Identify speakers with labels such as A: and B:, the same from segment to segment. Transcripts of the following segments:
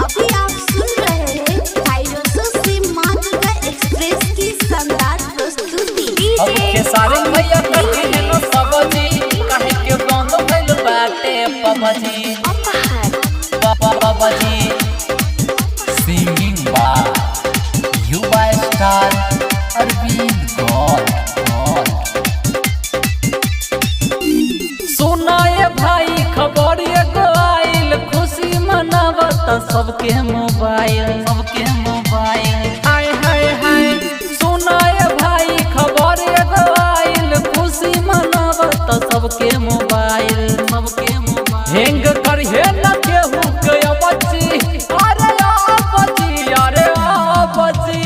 A: अभी आप सुन रहे हैं फाइरोसो से माँ दुर्गा एक्सप्रेस की शानदार प्रस्तुति।
B: अब खेसारी भैया कटी है न सब्जी, काहे के बंद भइल बाटे पबजी। पबजी। सिंगिंग बा युवा स्टार अरविंद गौर। सुनाए भाई खबर एगो आइल, खुशी मनावत सबके मोबाइल, सबके मोबाइल। हाय हाय हाय। सुनाए भाई खबर एगो आइल, खुशी मनावत सबके मोबाइल, सबके मोबाइल। हैंग करिहे न केहू के अबची, अरे अबची, अरे अबची।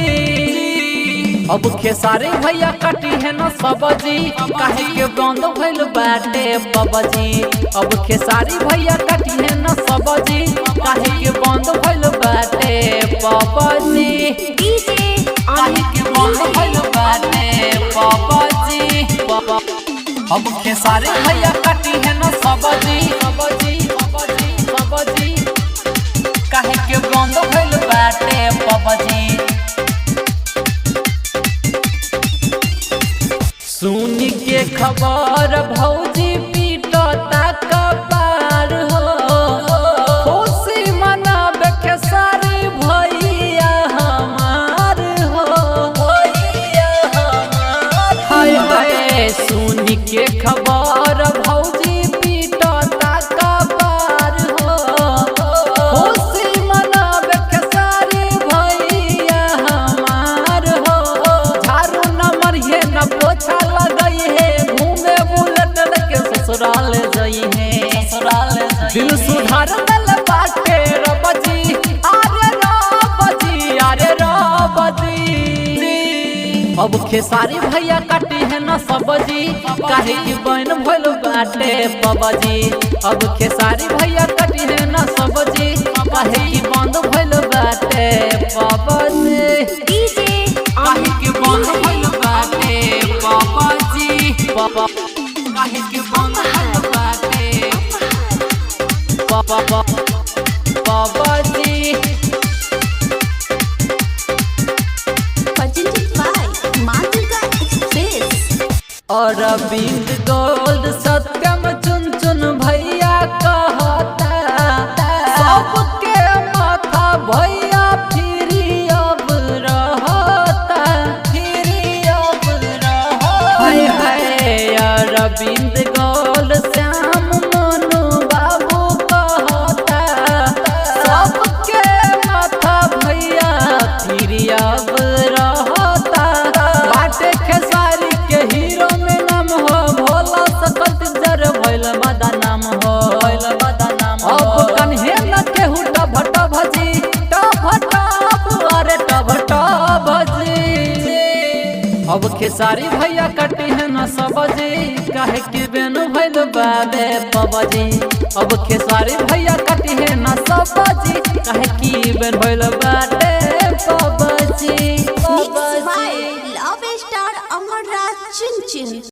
B: अब खेसारी भैया कटी है न सब्जी, काहे के बंद भइल बाटे पबजी। अब खेसारी भैया कटी है न सब्जी, काहे के बंद भइल बाटे पबजी। काहे के बंद भइल बाटे पबजी। अब खेसारी भैया कटी है न सब्जी, सब्जी, सब्जी, सब्जी। काहे के बंद भइल बाटे पबजी। सुन के खबर भौजी पीटता कपार हो, खुशी मनाबे खेसारी भैया हमार हो, भैया हमार। हाय हाय। सुन के खबर भौजी पीटता कपार हो, खुशी मनाबे खेसारी भैया हमार हो। झाड़ू न मरिहे न पोछा लगई है, घूमे बुलेट लेके ससुराल जई है, ससुराल। दिल सुधार दल बाटे रबजी, अरे रबजी, अरे रबजी। अब खेसारी भैया काटी है न सब्जी, काहे की बन भइल बाटे पबजी। अब खेसारी भैया काटी है न सब्जी, काहे की बंद भइल बाटे पबजी। काहे के बंद भइल बाटे पबजी। काहे के बंद भइल बाटे पबजी।
A: Presented by माँ दुर्गा एक्सप्रेस।
B: अरविंद गोल्ड सत्यम चुन चुन भैया कहता, सबके माथा भैया फिरी अब रहता, फिरी अब रहता। हाय हाय। अरविंद गोल्ड श्याम मनु बाबू कहता, सबके माथा भैया फिरी अब रहता। बाटे खेसारी के हीरो में नाम हो, भोला सकल जर भइल बदा नाम हो, भइल बदा नाम हो। अब कन्हे न केहू टभ टभजी, टभ टभ, अरे टभ टभजी। अब खेसारी भैया कटी है न सब्जी, काहे के बेन भइल बाबे पबजी। अब खेसारी भैया कटी है न सब्जी, काहे की बेन भइल बाटे PUBG.
A: Mix by love star Amar Raj Chun Chun.